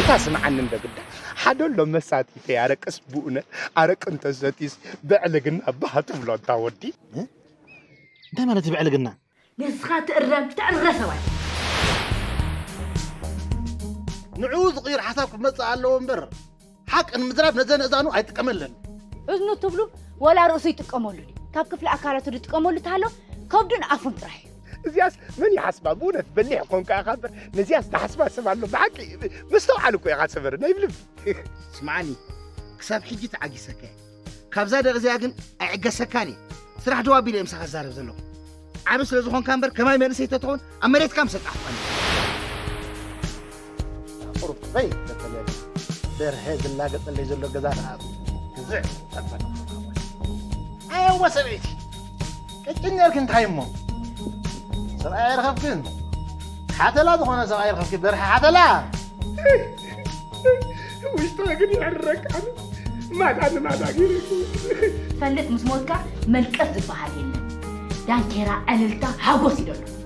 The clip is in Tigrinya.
እስካ ስምዓኒ እንዶ ግዳ። ሓደ ኣሎ መሳቲተይ ኣረቅስ ብእውነት ኣረቂ እንተሰትዩስ ብዕልግና ባህ ትብሎ እንታ ወዲ። እንታይ ማለት እዩ ብዕልግና? ንስኻ ትእረም ተዕረ ሰብኣይ። ንዕኡ ዝቕይር ሓሳብ ክመፅእ ኣለዎ እምበር ሓቂ ንምዝራብ ነዘን እዛኑ ኣይጥቀመለን። እዝኑ ትብሉ ወላ ርእሱ ይጥቀመሉ ድዩ? ካብ ክፍሊ ኣካላቱ ዝጥቀመሉ ተሃሎ ከብዱን ኣፉን ጥራሕ እዩ። እዚኣስ መን ይሓስባ? ብእውነት በሊሕ ኮንካ ኢኻ እምበር ነዚኣስ ዝሓስባ ሰብ ኣሎ። ብሓቂ ምስተውዓል እኮ ኢኻ ሰመረ ናይ ብልቢ። ስምዓኒ ክሳብ ሕጂ ተዓጊሰካ እየ። ካብዛ ደቂ እዚኣ ግን ኣይዕገሰካን እየ። ስራሕ ደው ኣቢለ እየ ምሳኻ ዝዛረብ ዘለኹ። ዓቢ ስለ ዝኾንካ እምበር ከማይ መንእሰይ ተትኾን ኣብ መሬትካ ምሰጣሕኳኒ። ቁሩብ በይ ተተለለ በርሀ ዝላገጸለይ ዘሎ ገዛ ተኣቱ ግዝዕ ጸፈነ ኣየወ ሰበይቲ ቅጭን ነርክ እንታይ እሞ ሰብኣይ ኣይረኸብክን ሓተላ ዝኾነ ሰብኣይ ረኸብኪ በርሀ ሓተላ ውሽጣ ግን ይዕረቃሉ ማዳ ንማዳ ገይረኪ ፈልጥ ምስ ሞትካ መልቀስ ዝበሃል የለን። ዳንኬራ ዕልልታ ሓጎስ ይደሎ።